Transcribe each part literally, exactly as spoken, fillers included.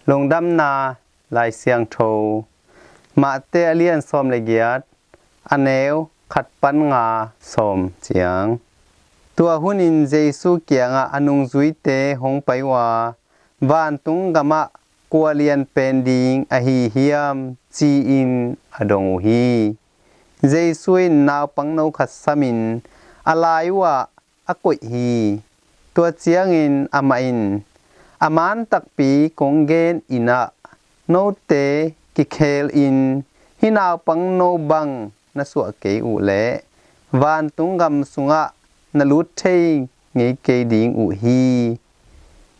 Lungdamna Lai Siangtho, Mate a lian sawm le giat, a neu khat pan nga sawm ciang. Tua hunin Jesu kiangah a nungzuite hong pai uh a, "Vantung gamah kua lian pen ding ahi hiam?" ci-in a dong uh hi. Jesu in naupangno khat samin a lai uhah a koih hi. Tua ciangin amah in, "A man takpi kong gen in ah, note kikhelin hih naupangno bang na suah kei uh leh vantung gam sungah na lut thei ngei kei ding uh hi.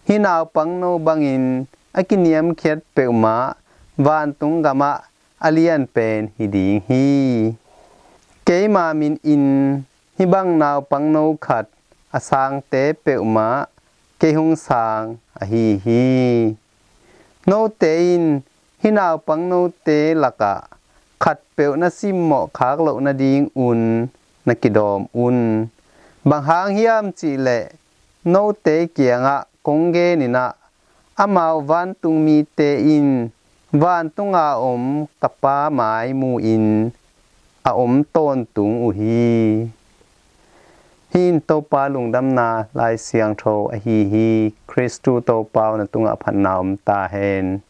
Hih naupangno bangin a kiniamkhiat peuhmah vantung gamah a lianpen hi ding hi. Keima minin hih bang naupangno khat a sangte peuhmah kei hong sang ahi hi. Note in hih naupangnote lakah khatpeuh na simmawh khak loh nadingun na kidawm un. Bang hang hiam cihleh note kiangah kong genin ah, amau vantung mite in vantunga om ka Pa mai mu-in a om tawntung uh hi." Hih in Topa Lungdamna Lai Siangtho ahi hi. Khristu Topa aw, na tungah phatna om ta hen.